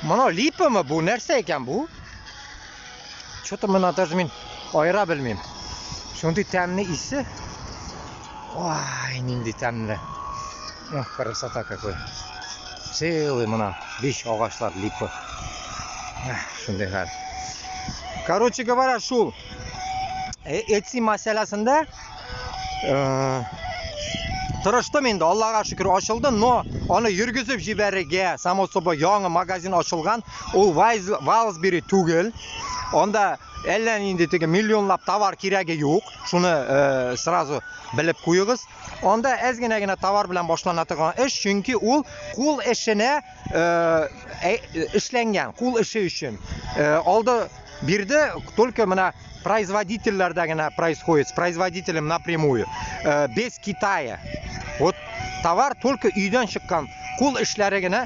Моны липамы бу? Нәрсә икән бу? Что-то моны даже мин аера белмим. Шундый тәмле исе. Ой, нинди тәмле. Ох, красота какой. Целый мына биш агачлар липа. Шундый хәл. Короче говоря, шул. Etsy мәсьәләсендә тырыштым инде, Аллага шөкер, ачылды, но аны йөргезеп җибәрергә, само собой, яңа магазин ачылган, ул Wildberries түгел. Анда әллә нинди теге миллионлап товар кирәге юк. Шуны сразу белеп куегыз. Анда әз генә генә товар белән башлана торган эш, чөнки ул кул эшенә эшләнгән, кул эше өчен. Алды бирде только менә производительләрдә генә происходит, с производителем напрямую, без Китая. Вот товар только өйдән чыккан кул эшләре генә.